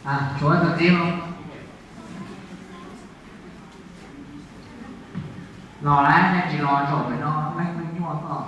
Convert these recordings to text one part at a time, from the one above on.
Tshuav tus txiv los lawm, nej tsis los zaum pem no, leej twg nyuaj koj.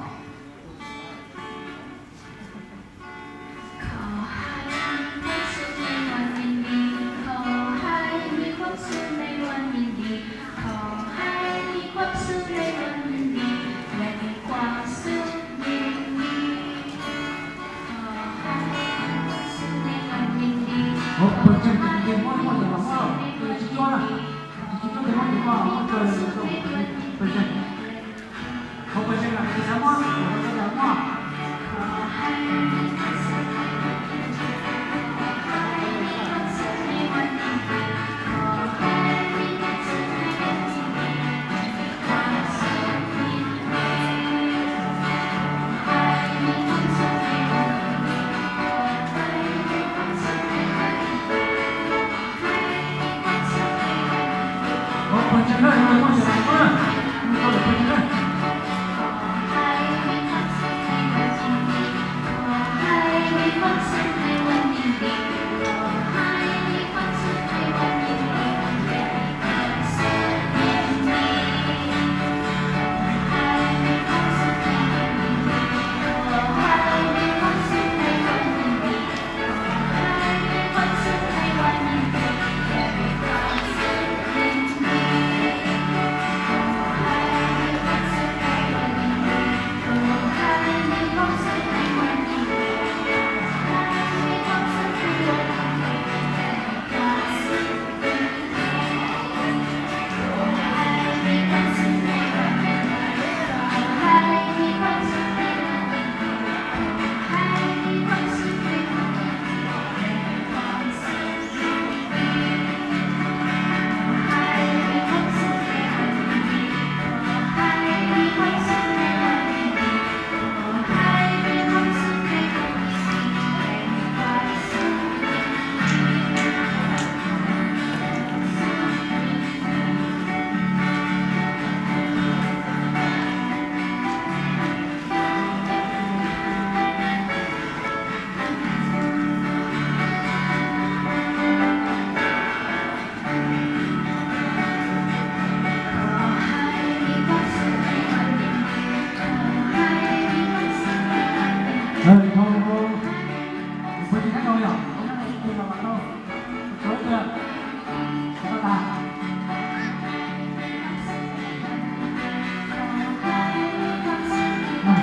Noom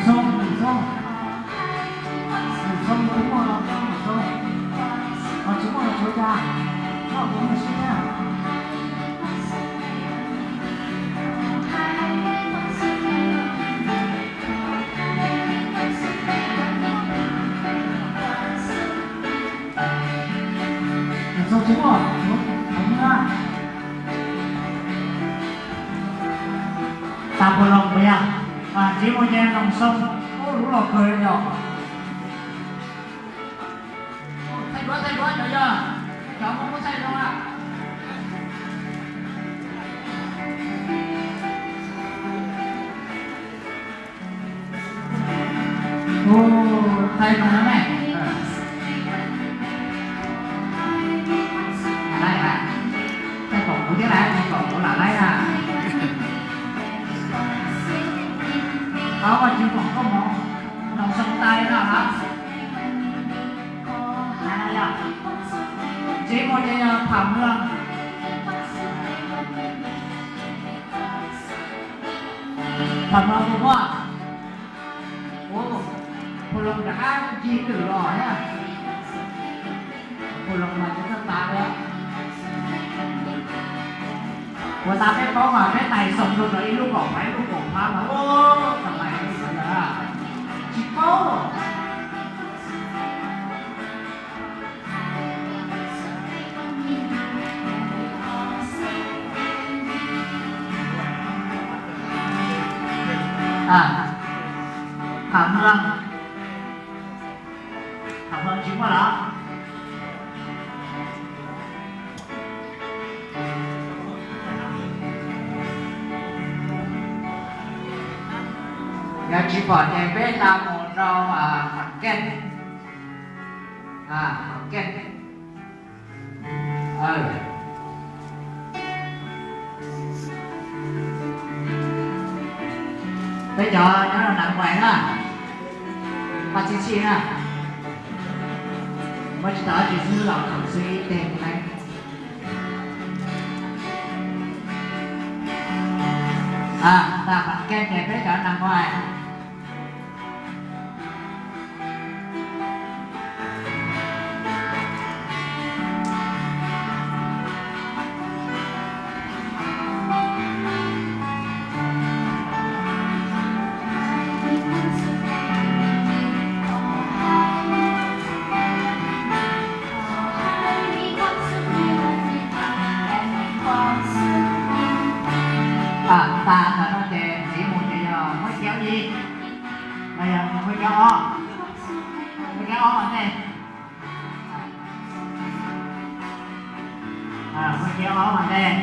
Xoo, Noom Xoo, Noom Xoo, tsis muaj los tsis muaj los tsuav cas, noj kuv muaj siab thiab. Noom Xoo tsis muaj, tsuav thaum na. Tas puas los puas yog? Txiv mus ces Noom Xoo, ub, lub los kawg li os. Thaij duab, thaij duab, cov yog, cov muaj muab thaij duab. Ub, thaij no ne. Laib a, thaij pom kuv thiab na, thaij pom kuv lam laib na. Qhov Vaj Tswv foom koob hmoov, Noom Xoo tais no los. Txiv mus ces yog Pham Mloog. Pham Mloog tus muaj, ub, Pham Mloog rov qab ncig twm los thiab. Pham Mloog mas tsis txawj tas li. Ua tas peb paub mas peb tais xoo rau ntawm ib lub kaum phav ib lub kaum phav mas ua tau lais li ntawd, tsis paub. Pham Mloog, Pham Mloog tsis muaj los? Yog tsis pom ces peb hla mus rau Qhov Keej, Qhov Keej. Peb cov nyob rau Nam Vais na, pab txhib txhij na, muab tsis tau dab tsi xwb los khoom xwb ib teg me. Tag pas kev ces peb cov Nam Vais. Tag ntawm no ces ntxiv mus ces yog muab kev ib, yog muab kev ob, muab kev ob ua ntej. Muab kev ob ua ntej.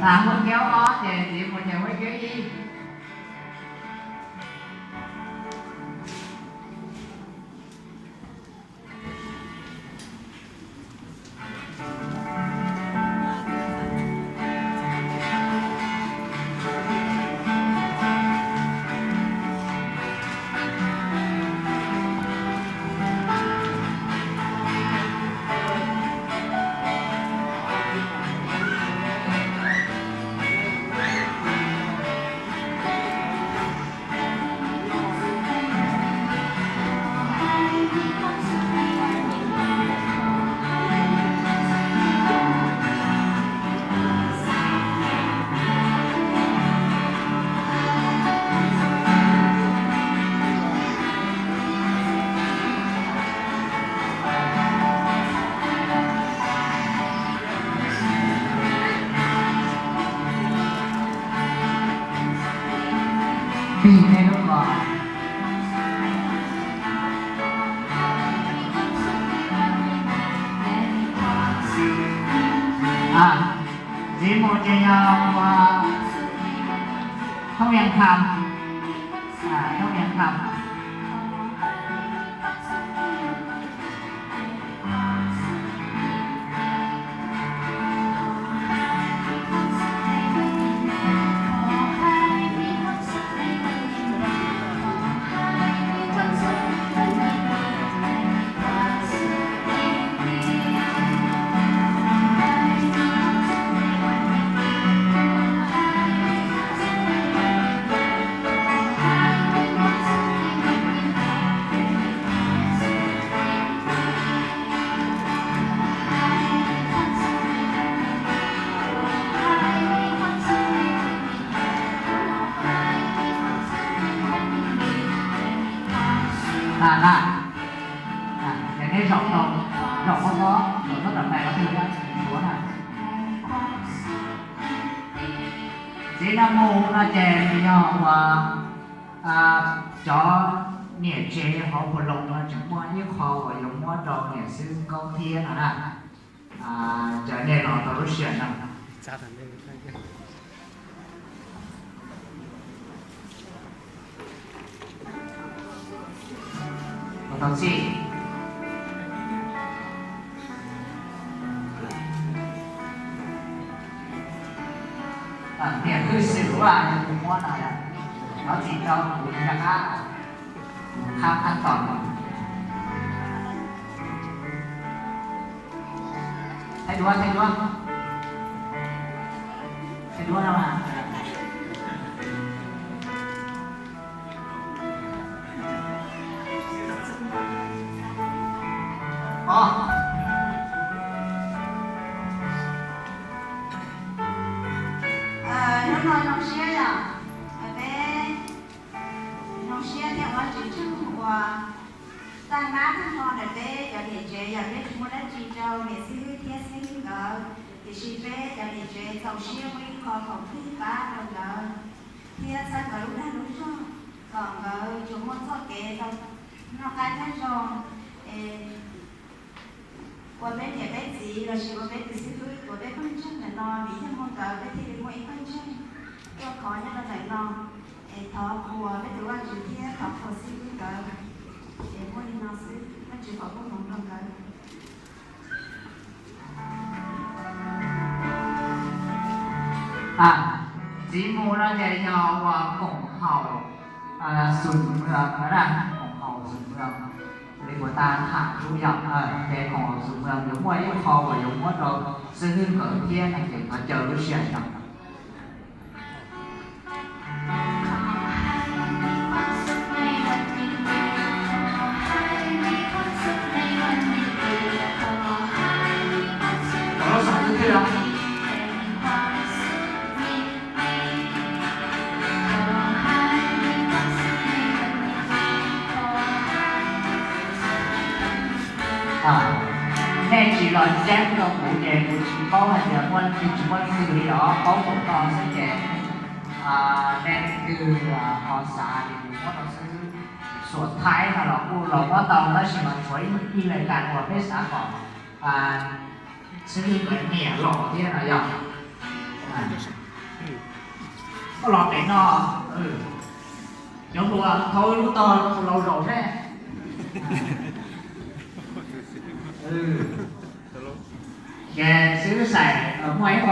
Tag muab kev ob ces ntxiv mus ces muab kev ib. Pib nej lub ko. Ntxiv mus ces yog ua thoob yees tham, thoob yees tham. Tag na. Ces neb zaum tau, zaum qhov ko, zaum tau rau pem qhov twg suav na. Ntxiv no mus no ces nws yog uas cov niam tsev hauv Puas Loos no tseem muaj ib qho uas yuav muab rau niam xib hwb Nkaub thiab no na. Cov nej los tau lub sij hawm no. Ua tau txij. Niam hwj xwb ua yog tus muab no yog, thov txim rau kuv rov qab, kuv qhab qhab tos. Thaij duab, thaij duab. Thaij duab no mas. Hnub no zoo siab yom, peb zoo siab thiab ua Vajtswv tsaug uas tag nab tag hmo ntawm peb cov niam tsev yom, peb tsis muaj dab tsi rau niam xib hwb thiab xib hwb nkawd, tiam sis peb cov niam tsev txaus siab muaj ib qho khoom plig pab rau nkawd thiab txhawb nkawd lub dag lub zog kom nkawd tsuas muaj txoj kev tau noj qab nyob zoo. Es ua peb niam peb txiv lossis ua peb tus xib hwb, ua peb pawg ntseeg ntawm no vim yog muaj nkawd peb thiaj li muaj ib pawg ntseeg tuaj khov nyob rau ntawm no. Es thov qhuas peb tus Vajtswv thiab thov qhuas xib hwb nkawd. Es muaj li no xwb, Vajtswv foom koob hmoov rau nkawd. Txiv mus no ces yog ua koom haum xum mws na, koom haum xum mws li kuv tau tham lub yom, ces koom haum xum mws yuav muaj ib qho uas yuav muab rau xib hwb nkawd thiab no ces thov caw lub sij hawm no. Nej tsis los ceeb rau kuv ces kuv tsis paub hais tias muaj, tsis muaj leej twg li os, paub kuv no xwb ces nej leej twg ho xav ces kuv muab rau xwb. Suam Thaib no los kuj los muab tau tab sis mas tshuav ib lais kas uas peb xav kom xib hwb nkawd nyiam los thiab no yog. Koj los pem no, cov hluas thau lub tog laus zaum seb. Ces xib hwb Xais muaj ib